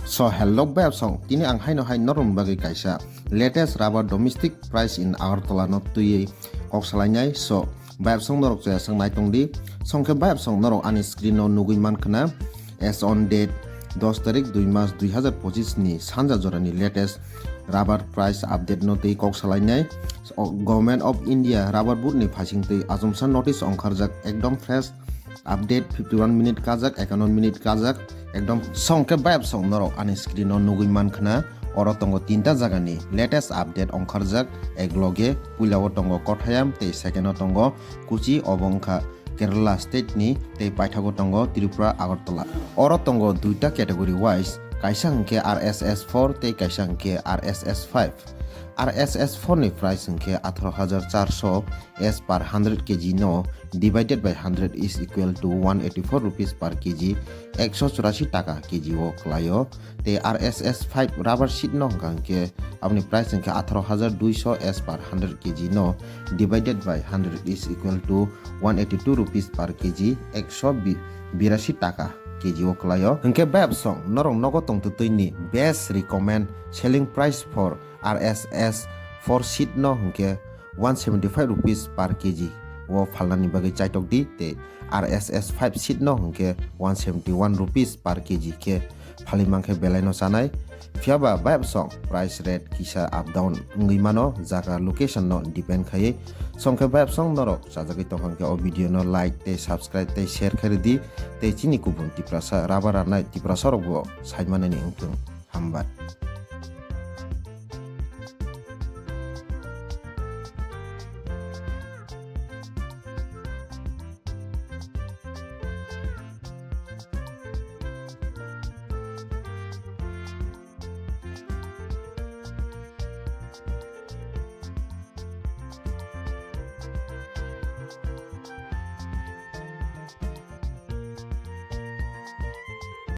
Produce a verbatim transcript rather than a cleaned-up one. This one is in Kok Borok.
So hello bayapsong, tini ang haino hai norokni bagwi kaisa latest rubber domestic price in Agartala no twiwi kok salainai. So bayapsong norok chaya swng nai tongdi. Songkhe bayapsong norok ani screen o nugwi mankhna, as on date dos tarik dui mas dui hazar pochis ni sanja jorani latest rubber price update no tei kok salainai. So, Government of India rubber board ni phaising twi achomsa notice ongkharjak, ekdom fresh update, fifty one minute kajak, ekanon minute kajak, ekdom songkhe bayapsong norok ani screen o nugwi mankhna. Oro tongo tinta jagani latest update ongkharjak, ek loge puila o tongo Kottayam tei second o tongo Kochi, obo wngkha Kerala state ni, tei paithago tongo Tripura Agartala. Oro tongo duita category wise, kaisa hwnkhe R S S four tei kaisa hwnkhe R S S five. R S S four ni price hwnkhe atharo hajar charso as per hundred K G no divided by hundred is equal to one eighty four rupees per K G, ekso churasi taka K G o kwlaio. Tei R S S five rubber sheet no hwnkha hwnkhe aboni price hwnkhe atharo hajar duiso as per hundred K G no divided by hundred is equal to one eighty two rupees per K G, ekso birasi taka K G o kwlaio. Hwnkhe bayapsong norok nogo tongtwtwi ni best recommend selling price for R S S four sheet no hwnkhe one seventy five rupees per K G o phalnani bagwi chaitok di, tei R S S five sheet no hwnkhe one seventy one rupees per K G khe phalwi mankhe belai no chanai. Phiyaba bayapsong price rate kisa up down wngwi mano, jaga location no depend khaiwi. Songkhe bayapsong norok chajagwi tongkha hwnkhe o video no like tei subscribe tei share khairwdi, tei chini kubun Tiprasa rubber rannai Tiprasa rokbo saimanani wngthung. Hambai.